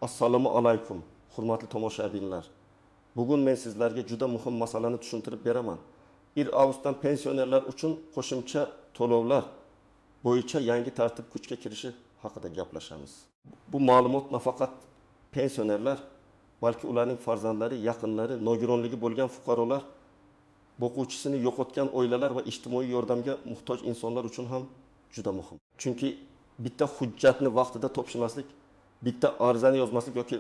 Assalomu alaykum, hurmatli tomoshabinlar. Bugun men sizlarga juda muhim masalani tushuntirib beraman. 1 avgustdan pensionerlar uchun qo'shimcha to'lovlar bo'yicha yangi tartib kuchga kirishi haqida gaplashamiz. Bu ma'lumot nafaqat pensionerlar, balki ularning farzandlari, yaqinlari, nogironligi bo'lgan fuqarolar, boquvchisini yo'qotgan oilalar va ijtimoiy yordamga muhtoj insonlar uchun ham juda muhim. Chunki bitta hujjatni vaqtida topshirmaslik, bitta arizani yozmaslik yoki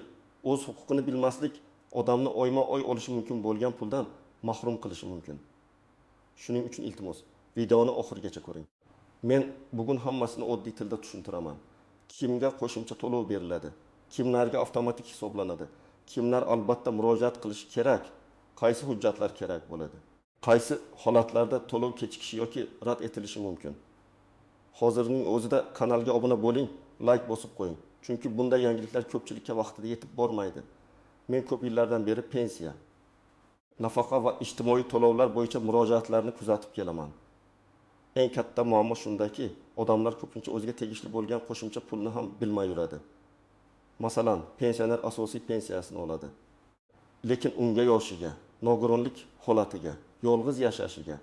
o'z huquqini bilmaslik odamni oyma-oy olishi mumkin bo'lgan puldan mahrum qilishi mumkin. Shuning uchun iltimos, videoni oxirigacha ko'ring. Men bugun hammasini oddiy tilda tushuntiraman. Kimga qo'shimcha to'lov beriladi, kimlarga avtomatik hisoblanadi, kimlar albatta murojaat qilishi kerak, qaysi hujjatlar kerak bo'ladi, qaysi holatlarda to'lov kechikishi yoki rad etilishi mumkin. Hozirning o'zida kanalga obuna bo'ling, like bosib qo'ying. Chunki bunday yangiliklar ko'pchilikka vaqtida yetib bormaydi. Men ko'p yillardan beri pensiya, nafaqa va ijtimoiy to'lovlar bo'yicha murojaatlarni kuzatib kelaman. Eng katta muammo shundaki, odamlar ko'pincha o'ziga tegishli bo'lgan qo'shimcha pulni ham bilmay yuradi. Masalan, pensioner asosiy pensiyasini oladi. Lekin unga yoshiga, nogironlik holatiga, yolg'iz yashashiga,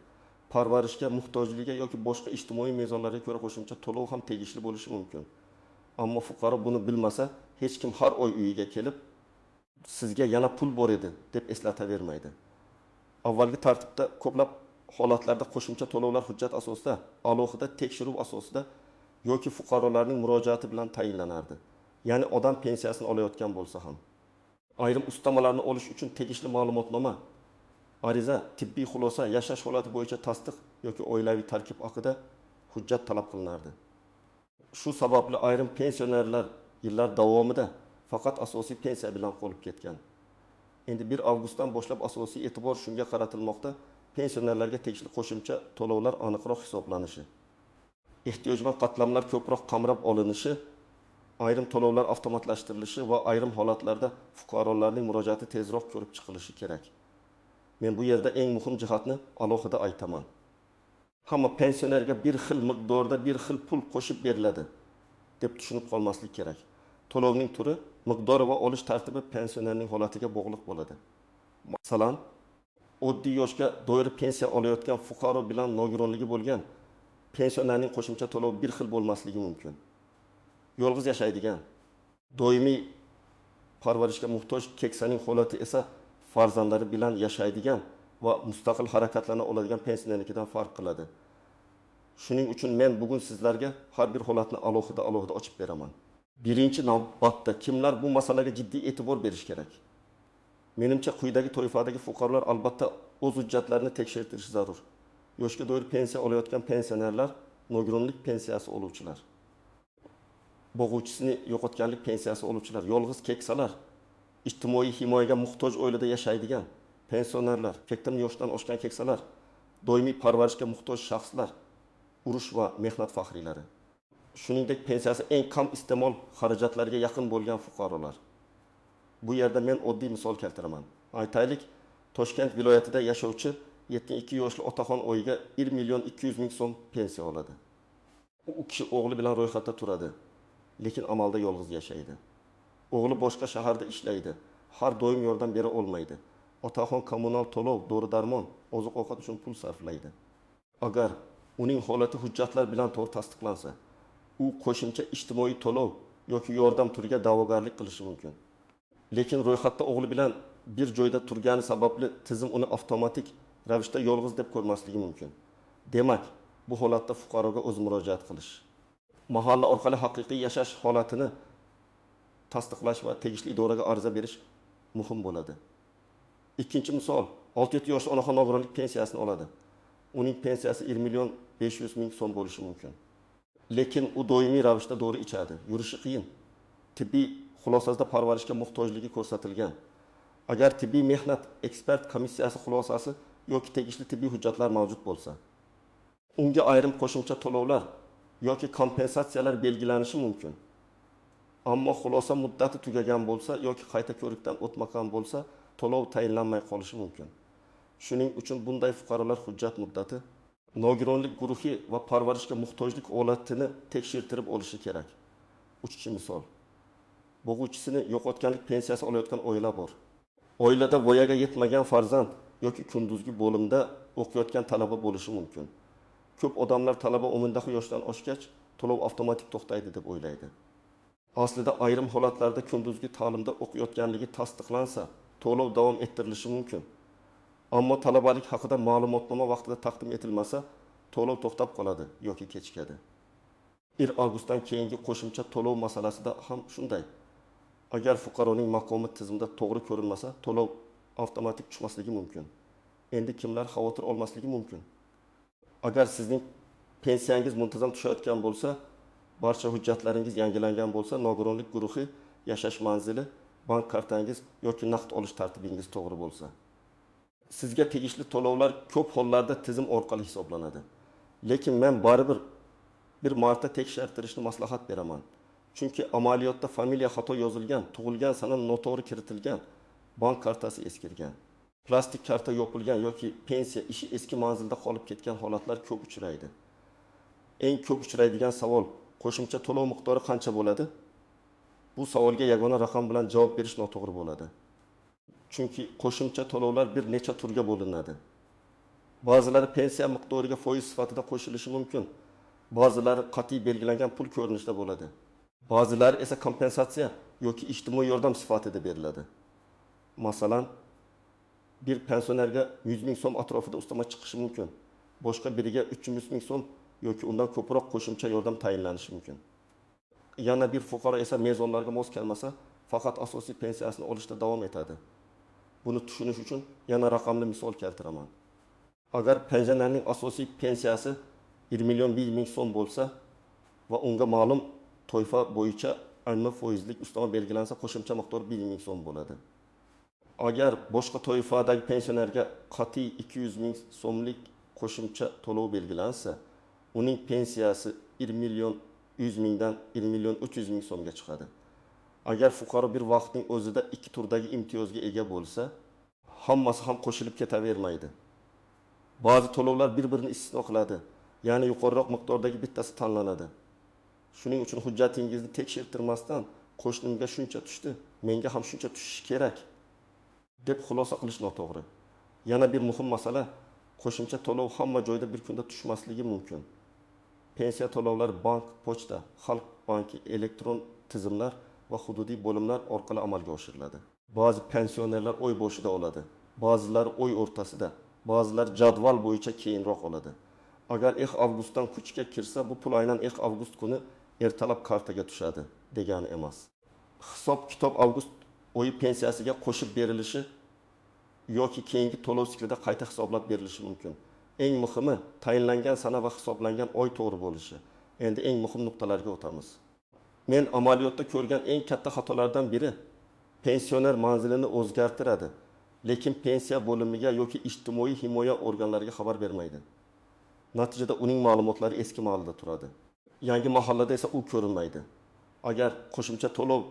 parvarishga muhtojligiga yoki boshqa ijtimoiy mezonlarga ko'ra qo'shimcha to'lov ham tegishli bo'lishi mumkin. Ammo fuqaro buni bilmasa, hech kim har oy uyiga kelib, sizga yana pul bor edi deb eslatavermaydi. Avvalgi tartibda ko'plab holatlarda qo'shimcha to'lovlar hujjat asosida, alohida tekshiruv asosida yoki fuqarolarning murojaati bilan tayinlanardi. Ya'ni odam pensiyasini olayotgan bo'lsa ham ayrim ustamalarni olish uchun tegishli ma'lumotnoma, ariza, tibbiy xulosa, yashash holati bo'yicha tasdiq yoki oilaviy tarkib haqida hujjat talab qilinardi. Shu sababli ayrim pensionerlar yillar davomida faqat asosiy pensiya bilan qolib ketgan. Endi 1 avgustdan boshlab asosiy e'tibor shunga qaratilmoqda, pensionerlarga tegishli qo'shimcha to'lovlar aniqroq hisoblanishi, ehtiyojmand qatlamlar ko'proq qamrab olinishi, ayrim to'lovlar avtomatlashtirilishi va ayrim holatlarda fuqarolarning murojaati tezroq ko'rib chiqilishi kerak. Men bu yerda eng muhim jihatni alohida aytaman. Hamma pensionerga bir xil miqdorda bir xil pul qo'shib beriladi deb tushunib qolmaslik kerak. To'lovning turi, miqdori va olish tartibi pensionerning holatiga bog'liq bo'ladi. Masalan, oddiy yoshga doir pensiya olayotgan fuqaro bilan nogironligi bo'lgan pensionerning qo'shimcha to'lovi bir xil bo'lmasligi mumkin. Yolg'iz yashaydigan, doimiy parvarishga muhtoj keksaning holati esa farzandlari bilan yashaydigan va mustaqil harakatlana oladigan pensionernikidan farq qiladi. Shuning uchun men bugun sizlarga har bir holatni alohida alohida ochib beraman. Birinchi navbatda kimlar bu masalaga jiddiy e'tibor berish kerak? Menimcha quyidagi toifadagi fuqarolar albatta o'z hujjatlarini tekshirtirishi zarur. Yoshga doir pensiya olayotgan pensionerlar, nogironlik pensiyasi oluvchilar, bo'g'uvchisini yo'qotganlik pensiyasi oluvchilar, yolg'iz keksalar, ijtimoiy himoyaga muhtoj oilada yashaydigan pensionerlar, 80 yoshdan oshgan keksalar, doimiy parvarishga muhtoj shaxslar, urush va mehnat faxriylari. Shuningdek, pensiyasi eng kam iste'mol xarajatlariga yaqin bo'lgan fuqarolar. Bu yerda men oddiy misol keltiraman. Aytaylik, Toshkent viloyatida yashovchi 72 yoshli otaxon oyiga 1 million 200 ming so'm pensiya oladi. U kishi o'g'li bilan ro'yxatda turadi, lekin amalda yolg'iz yashaydi. O'g'li boshqa shaharda ishlaydi, har doim yordam bera olmaydi. Otaxon kommunal to'lov, dori-darmon, oziq-ovqat uchun pul sarflaydi. Agar uning holati hujjatlar bilan to'g'ri tasdiqlansa, u qo'shimcha ijtimoiy to'lov yoki yordam turiga da'vogarlik qilishi mumkin. Lekin ro'yxatda o'g'li bilan bir joyda turgani sababli tizim uni avtomatik ravishda yolg'iz deb ko'rmasligi mumkin. Demak, bu holatda fuqaroga o'z murojaat qilish, mahalla orqali haqiqiy yashash holatini tasdiqlash va tegishli idoraga ariza berish muhim bo'ladi. Ikkinchi misol, 67 yoshli onaxon nogironlik pensiyasini oladi. Uning pensiyasi 1 million 500 ming so'm bo'lishi mumkin. Lekin u doimiy ravishda dori ichadi, yurishi qiyin. Tibbiy xulosasida parvarishga muhtojligi ko'rsatilgan. Agar tibbiy mehnat ekspert komissiyasi xulosasi yoki tegishli tibbiy hujjatlar mavjud bo'lsa, unga ayrim qo'shimcha to'lovlar yoki kompensatsiyalar belgilanishi mumkin. Ammo xulosa muddati tugagan bo'lsa yoki qayta ko'rikdan o'tmagan bo'lsa, to'lov tayinlanmay qolishi mumkin. Shuning uchun bunday fuqarolar hujjat muddati, nogironlik guruhi va parvarishga muhtojlik holatini tekshirtirib olishi kerak. Uchinchi misol. Bo'g'uvchisini yo'qotganlik pensiyasi olayotgan oila bor. Oilada voyaga yetmagan farzand yoki kunduzgi bo'limda o'qiyotgan talaba bo'lishi mumkin. Ko'p odamlar talaba 19 yoshdan oshgach, to'lov avtomatik to'xtaydi deb o'ylaydi. Aslida ayrim holatlarda kunduzgi ta'limda o'qiyotganligi tasdiqlansa, to'lov davom ettirilishi mumkin. Ammo talabalik haqida ma'lumotnoma vaqtida taqdim etilmasa, to'lov to'xtab qoladi yoki kechikadi. 1 avgustdan keyingi qo'shimcha to'lov masalasida ham shunday. Agar fuqaroning maqomi tizimda to'g'ri ko'rinmasa, to'lov avtomatik tushmasligi mumkin. Endi kimlar xavotir olmasligi mumkin? Agar sizning pensiyangiz muntazam tushayotgan bo'lsa, barcha hujjatlaringiz yangilangan bo'lsa, nogironlik guruhi, yashash manzili, bank kartangiz yoki naqd olish tartibingiz to'g'ri bo'lsa, sizga tegishli to'lovlar ko'p hollarda tizim orqali hisoblanadi. Lekin men baribir bir marta tekshirtirishni maslahat beraman. Chunki amaliyotda familiya xato yozilgan, tug'ilgan sana noto'g'ri kiritilgan, bank kartasi eskirgan, plastik karta yopilgan yoki pensiya ishi eski manzilda qolib ketgan holatlar ko'p uchraydi. Eng ko'p uchraydigan savol: qo'shimcha to'lov miqdori qancha bo'ladi? Bu savolga yagona raqam bilan javob berish noto'g'ri bo'ladi. Chunki qo'shimcha to'lovlar bir necha turga bo'linadi. Ba'zilari pensiya miqdoriga foiz sifatida qo'shilishi mumkin. Ba'zilari qat'iy belgilangan pul ko'rinishida bo'ladi. Ba'zilari esa kompensatsiya yoki ijtimoiy yordam sifatida beriladi. Masalan, bir pensionerga 100 ming so'm atrofida ustama chiqishi mumkin. Boshqa biriga 300 ming so'm yoki undan ko'proq qo'shimcha yordam tayinlanishi mumkin. Yana bir fuqaro esa mezonlarga mos kelmasa, faqat asosiy pensiyasini olishda davom etadi. Buni tushunish uchun yana raqamli misol keltiraman. Agar pensionerning asosiy pensiyasi 1 million 1 ming so'm bo'lsa va unga ma'lum toifa bo'yicha 20 foizlik ustama belgilansa, qo'shimcha miqdor 1 ming so'm bo'ladi. Agar boshqa toifadagi pensionerga qat'iy 200 ming so'mlik qo'shimcha to'lov belgilansa, uning pensiyasi 1 million 100 mingdan 1 million 300 ming so'mga chiqadi. Agar fuqaro bir vaqtning o'zida ikki turdagi imtiyozga ega bo'lsa, hammasi ham qo'shilib ketavermaydi. Ba'zi to'lovlar bir-birini istisno qiladi, ya'ni yuqoriroq miqdordagi bittasi tanlanadi. Shuning uchun hujjatingizni tekshirtirmasdan qo'shnimga shuncha tushdi, menga ham shuncha tushishi kerak deb xulosa qilish noto'g'ri. Yana bir muhim masala, qo'shimcha to'lov hamma joyda bir kunda tushmasligi mumkin. Pensiya to'lovlari bank, pochta, Xalq banki, elektron tizimlar va hududiy bo'limlar orqali amalga oshiriladi. Ba'zi pensionerlar oy boshida oladi, ba'zilari oy o'rtasida, ba'zilar jadval bo'yicha keyinroq oladi. Agar 1 avgustdan kuchga kirsa, bu pul aynan 1 avgust kuni ertalab kartaga tushadi degani emas. Hisob kitob avgust oyi pensiyasiga qo'shib berilishi yoki keyingi to'lov siklida qayta hisoblab berilishi mumkin. Eng muhimi tayinlangan sana va hisoblangan oy to'g'ri bo'lishi. Endi eng muhim nuqtalarga o'tamiz. Men amaliyotda ko'rgan eng katta xatolardan biri pensioner manzilini o'zgartiradi, lekin pensiya bo'limiga yoki ijtimoiy himoya organlariga xabar bermaydi. Natijada uning ma'lumotlari eski mahallada turadi. Yangi mahallada esa u ko'rinmaydi. Agar qo'shimcha to'lov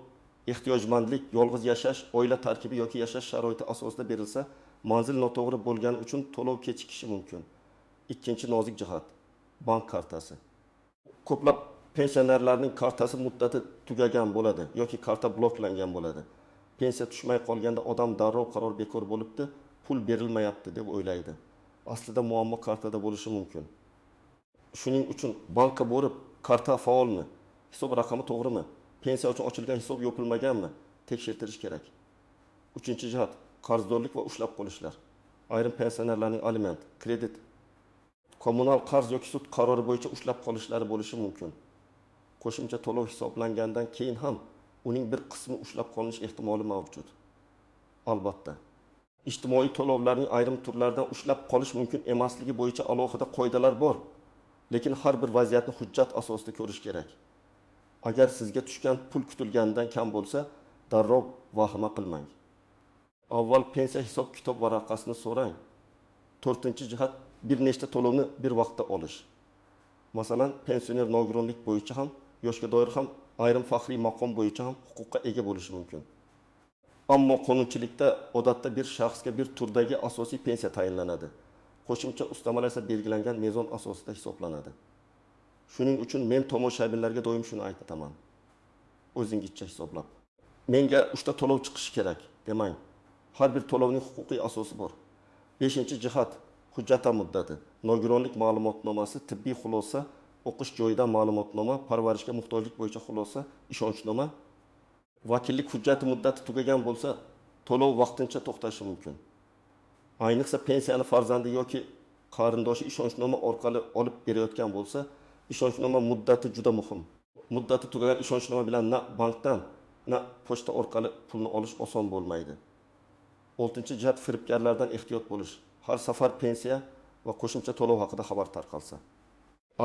ehtiyojmandlik, yolg'iz yashash, oila tarkibi yoki yashash sharoiti asosida berilsa, manzil noto'g'ri bo'lgani uchun to'lov kechikishi mumkin. Ikkinchi nozik jihat bank kartasi. Ko'plab pensionerlarning kartasi muddati tugagan bo'ladi yoki karta bloklangan bo'ladi. Pensiya tushmay qolganda odam darrov qaror bekor bo'libdi, pul berilmayapti deb o'ylaydi. Aslida muammo kartada bo'lishi mumkin. Shuning uchun bankka borib, karta faolmi, hisob raqami to'g'rimi, pensiya uchun ochilgan hisob yopilmaganmi tekshirtirish kerak. Uchinchi jihat qarzdorlik va ushlab qolishlar. Ayrim pensionerlarning aliment, kredit, kommunal qarz yoki sud qarori bo'yicha ushlab qolishlari bo'lishi mumkin. Qo'shimcha to'lov hisoblangandan keyin ham uning bir qismi ushlab qolinish ehtimoli mavjud. Albatta, ijtimoiy to'lovlarning ayrim turlaridan ushlab qolish mumkin emasligi bo'yicha alohida qoidalar bor. Lekin har bir vaziyatni hujjat asosida ko'rish kerak. Agar sizga tushgan pul kutilganidan kam bo'lsa, darrov vahima qilmang. Avval pensiya hisob-kitob varaqasini so'rang. To'rtinchi jihat bir nechta to'lovni bir vaqtda olish. Masalan, pensioner nogironlik bo'yicha ham, yoshga doir ham, ayrim faxriy maqom bo'yicha ham huquqqa ega bo'lishi mumkin. Ammo qonunchilikda odatda bir shaxsga bir turdagi asosiy pensiya tayinlanadi. Qo'shimcha ustamalar esa belgilangan mezon asosida hisoblanadi. Shuning uchun men tomoshabinlarga doim shuni aytaman. O'zingizcha hisoblab. Menga 3 ta to'lov chiqishi kerak demang. Har bir to'lovning huquqiy asosi bor. Beshinchi jihat: hujjatlar muddati. Nogironlik ma'lumotnomasi, tibbiy xulosa, o'qish joyidan ma'lumotnoma, parvarishga muhtojlik bo'yicha xulosa, ishonchnoma. Vakillik hujjati muddati tugagan bo'lsa, to'lov vaqtincha to'xtashi mumkin. Ayniqsa pensiyani farzandi yoki qarindoshi ishonchnoma orqali olib berayotgan bo'lsa, ishonchnoma muddati juda muhim. Muddati tugagan ishonchnoma bilan na bankdan, na pochta orqali pulni olish oson bo'lmaydi. Oltinchi jihat: firibgarlardan ehtiyot bo'lish. Har safar pensiya va qo'shimcha to'lov haqida xabar tarqalsa,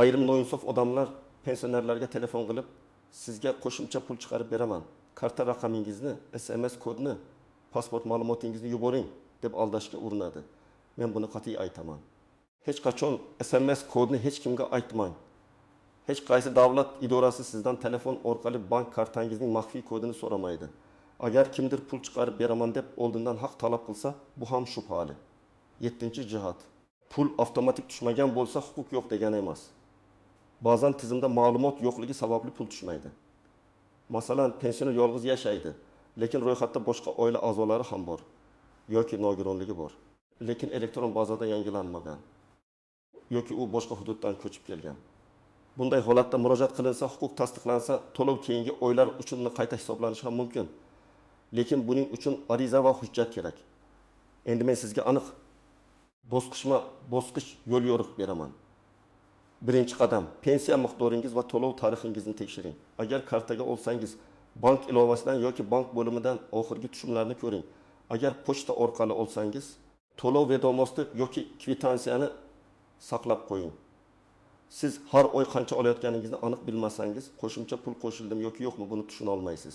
ayrim noinsof odamlar pensionerlarga telefon qilib, sizga qo'shimcha pul chiqarib beraman, karta raqamingizni, SMS kodni, pasport ma'lumotingizni yuboring deb aldashga urinadi. Men buni qat'iy aytaman. Hech qachon SMS kodni hech kimga aytmang. Hech qaysi davlat idorasi sizdan telefon orqali bank kartangizning maxfiy kodini so'ramaydi. Agar kimdir pul chiqarib beraman deb oldindan haq talab qilsa, bu ham shubhali. Yettinchi jihat: pul avtomatik tushmagan bo'lsa, huquq yo'q degani emas. Ba'zan tizimda ma'lumot yo'qligi sababli pul tushmaydi. Masalan, pensioner yolg'iz yashaydi, lekin ro'yxatda boshqa oila a'zolari ham bor yoki nogironligi bor, lekin elektron bazada yangilanmagan yoki u boshqa hududdan ko'chib kelgan. Bunday holatda murojaat qilinsa, huquq tasdiqlansa, to'lov keyingi oylar uchun qayta hisoblanishi ham mumkin. Lekin buning uchun ariza va hujjat kerak. Endi men sizga aniq bosqichma-bosqich yo'l yo'riq beraman. Birinchi qadam: pensiya miqdoringiz va to'lov tarixingizni tekshiring. Agar kartaga olsangiz, bank ilovasidan yoki bank bo'limidan oxirgi tushumlarni ko'ring. Agar pochta orqali olsangiz, to'lov vedomosti yoki kvitansiyani saqlab qo'ying. Siz har oy qancha olayotganingizni aniq bilmasangiz, qo'shimcha pul qo'shildimi yoki yo'qmi buni tushuna olmaysiz.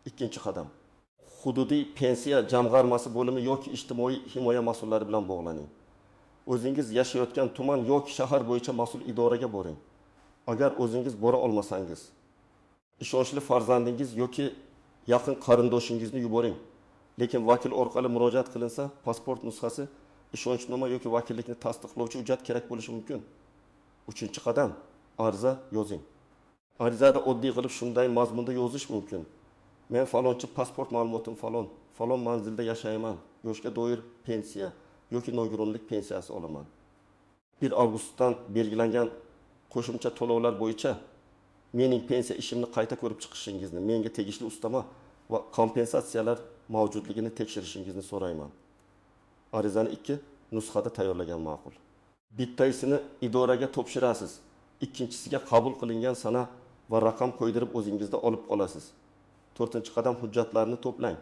Ikkinchi qadam: hududiy pensiya jamg'armasi bo'limi yoki ijtimoiy himoya mas'ullari bilan bog'laning. O'zingiz yashayotgan tuman yoki shahar bo'yicha mas'ul idoraga boring. Agar o'zingiz bora olmasangiz, ishonchli farzandingiz yoki yaqin qarindoshingizni yuboring. Lekin vakil orqali murojaat qilinsa, pasport nusxasi, ishonchnoma yoki vakillikni tasdiqlovchi hujjat kerak bo'lishi mumkin. Uchinchi qadam: ariza yozing. Arizada oddiy qilib shunday mazmunda yozish mumkin. Men falonchi, pasport ma'lumotim falon, falon manzilda yashayman, yoshga doir pensiya yoki nogironlik pensiyasi olaman. 1 avgustdan belgilangan qo'shimcha to'lovlar bo'yicha mening pensiya ishimni qayta ko'rib chiqishingizni, menga tegishli ustama va kompensatsiyalar mavjudligini tekshirishingizni so'rayman. Arizani 2 nusxada tayyorlagan ma'qul. Bittasini idoraga topshirasiz, ikkinchisiga qabul qilingan sana va raqam qo'ydirib o'zingizda olib qolasiz. To'rtinchi qadam: hujjatlarni to'plang.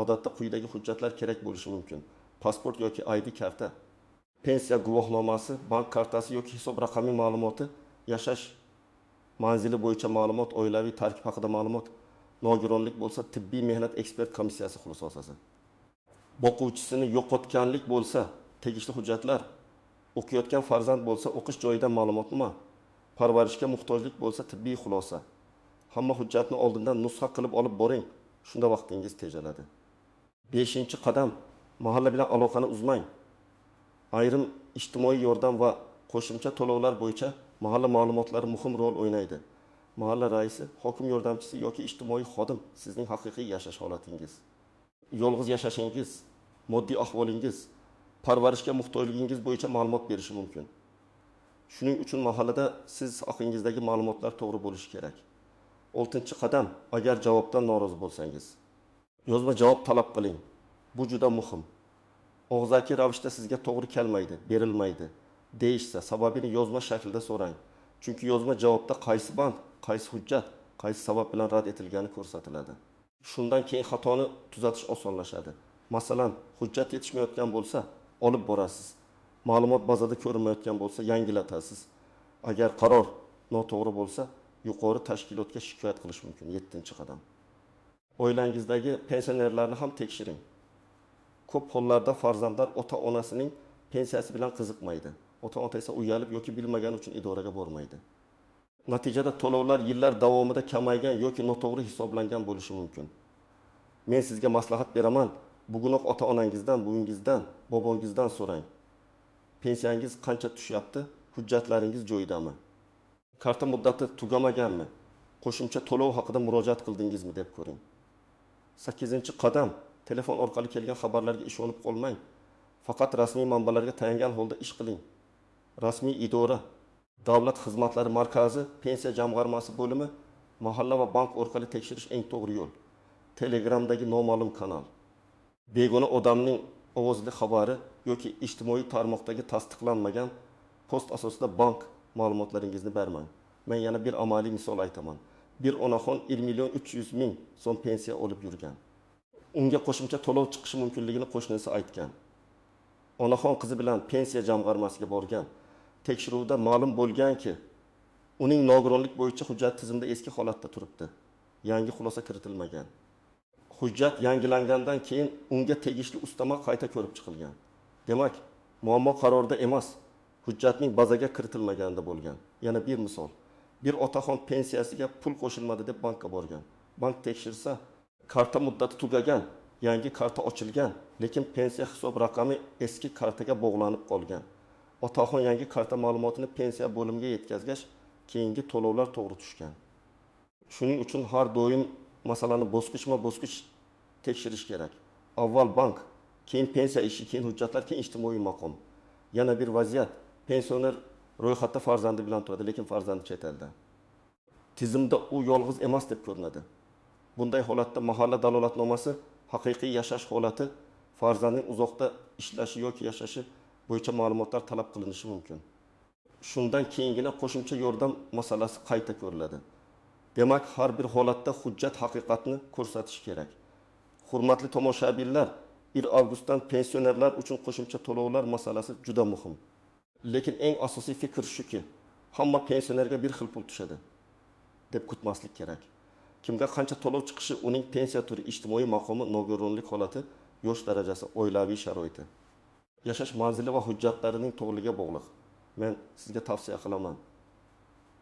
Odatda quyidagi hujjatlar kerak bo'lishi mumkin: pasport yoki ID karta, pensiya guvohnomasi, bank kartasi yoki hisob raqami ma'lumoti, yashash manzili bo'yicha ma'lumot, oilaviy tarkib haqida ma'lumot, nogironlik bo'lsa tibbiy mehnat ekspert komissiyasi xulosasi. Boquvchisini yo'qotganlik bo'lsa tegishli hujjatlar, o'qiyotgan farzand bo'lsa o'qish joyidan ma'lumotnoma, parvarishga muhtojlik bo'lsa tibbiy xulosa. Hamma hujjatni oldindan nusxa qilib olib boring, shunda vaqtingiz tejaladi. Beshinchi qadam: mahalla bilan aloqani uzmang. Ayrim ijtimoiy yordam va qo'shimcha to'lovlar bo'yicha mahalla ma'lumotlari muhim rol o'ynaydi. Mahalla raisi, hokim yordamchisi yoki ijtimoiy xodim sizning haqiqiy yashash holatingiz, yolg'iz yashashingiz, moddiy ahvolingiz, parvarishga muhtojligingiz bo'yicha ma'lumot berishi mumkin. Shuning uchun mahallada siz haqingizdagi ma'lumotlar to'g'ri bo'lishi kerak. Oltinchi qadam: agar javobdan norozi bo'lsangiz, yozma javob talab qiling. Bu juda muhim. Og'zaki ravishda sizga to'g'ri kelmaydi, berilmaydi deyishsa, sababini yozma shaklda so'rang. Chunki yozma javobda qaysi band, qaysi hujjat, qaysi sabab bilan rad etilgani ko'rsatiladi. Shundan keyin xatoni tuzatish osonlashadi. Masalan, hujjat yetishmayotgan bo'lsa, olib borasiz. Ma'lumot bazada ko'rinmayotgan bo'lsa, yangilatasiz. Agar qaror noto'g'ri bo'lsa, yuqori tashkilotga shikoyat qilish mumkin. 7-qadam. Oilangizdagi pensionerlarni ham tekshiring. Ko'p hollarda farzandlar ota-onasining pensiyasi bilan qiziqmaydi. Ota-ona esa uyalib yoki bilmagani uchun idoraga bormaydi. Natijada to'lovlar yillar davomida kamaygan yoki noto'g'ri hisoblangan bo'lishi mumkin. Men sizga maslahat beraman, bugunoq ota-onangizdan, buvingizdan, bobongizdan so'rang. Pensiyangiz qancha tushyapti? Hujjatlaringiz joyidami? Karta muddati tugamaganmi? Qo'shimcha to'lov haqida murojaat qildingizmi deb ko'ring. 8-qadam. Telefon orqali kelgan xabarlarga ishonib qolmang. Faqat rasmiy manbalarga tayangan holda ish qiling. Rasmiy idora, davlat xizmatlari markazi, pensiya jamg'armasi bo'limi, mahalla va bank orqali tekshirish eng to'g'ri yo'l. Telegramdagi noma'lum kanal, begona odamning ovozli xabari yoki ijtimoiy tarmoqdagi tasdiqlanmagan post asosida bank ma'lumotlaringizni bermang. Men yana bir amaliy misol aytaman. Bir onaxon 1 million 300 ming so'm pensiya olib yurgan. Unga qo'shimcha to'lov chiqishi mumkinligini qo'shnisi aytgan. Onaxon qizi bilan pensiya jamg'armasiga borgan. Tekshiruvda ma'lum bo'lganki, uning nogironlik bo'yicha hujjat tizimda eski holatda turibdi. Yangi xulosa kiritilmagan. Hujjat yangilangandan keyin unga tegishli ustama qayta ko'rib chiqilgan. Demak, muammo qarorda emas, hujjatning bazaga kiritilmaganda bo'lgan. Yana bir misol. Bir otaxon pensiyasiga pul qo'shilmadi deb bankka borgan. Bank tekshirsa, karta muddati tugagan, yangi karta ochilgan, lekin pensiya hisob raqami eski kartaga bog'lanib qolgan. Otaxon yangi karta ma'lumotini pensiya bo'limiga yetkazgach, keyingi to'lovlar to'g'ri tushgan. Shuning uchun har doim masalani bosqichma-bosqich tekshirish kerak. Avval bank, keyin pensiya ishi, keyin hujjatlar, keyin ijtimoiy maqom. Yana bir vaziyat, pensioner ro'yxatda farzandi bilan turadi, lekin farzandi chet elda. Tizimda u yolg'iz emas deb ko'rinadi. Bunday holatda mahalla dalolatnomasi, haqiqiy yashash holati, farzandning uzoqda ishlashi yoki yashashi bo'yicha ma'lumotlar talab qilinishi mumkin. Shundan keyingina qo'shimcha yordam masalasi qayta ko'riladi. Demak, har bir holatda hujjat haqiqatni ko'rsatishi kerak. Hurmatli tomoshabinlar, 1 avgustdan pensionerlar uchun qo'shimcha to'lovlar masalasi juda muhim. Lekin eng asosiy fikr shuki, hamma pensionerga bir xil pul tushadi deb kutmaslik kerak. Kimga qancha to'lov chiqishi uning pensiya turi, ijtimoiy maqomi, nogironlik holati, yosh darajasi, oilaviy sharoiti, yashash manzili va hujjatlarining to'g'riligiga bog'liq. Men sizga tavsiya qilaman.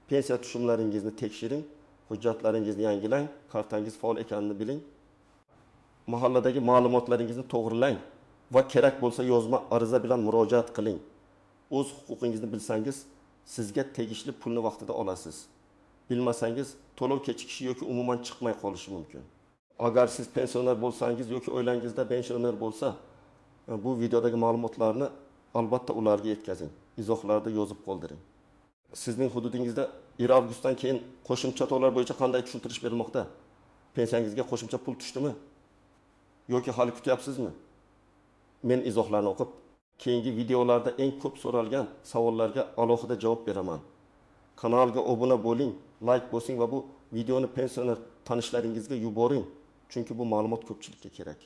Pensiya tushumlaringizni tekshiring, hujjatlaringizni yangilang, kartangiz faol ekanini biling. Mahalladagi ma'lumotlaringizni to'g'rilang va kerak bo'lsa yozma ariza bilan murojaat qiling. O'z huquqingizni bilsangiz, sizga tegishli pulni vaqtida olasiz. Bilmasangiz, to'lov kechikishi yoki umuman chiqmay qolishi mumkin. Agar siz pensioner bo'lsangiz yoki oilangizda pensioner bo'lsa, bu videodagi ma'lumotlarni albatta ularga yetkazing. Izohlarda yozib qoldiring. Sizning hududingizda 1 avgustdan keyin qo'shimcha to'lovlar bo'yicha qanday tushuntirish berilmoqda? Pensiyangizga qo'shimcha pul tushdimi? Yoki hali kutyapsizmi? Men izohlarni o'qib, keyingi videolarda eng ko'p so'ralgan savollarga alohida javob beraman. Kanalga obuna bo'ling, like bosing va bu videoni pensioner tanishlaringizga yuboring, chunki bu ma'lumot ko'pchilikka kerak.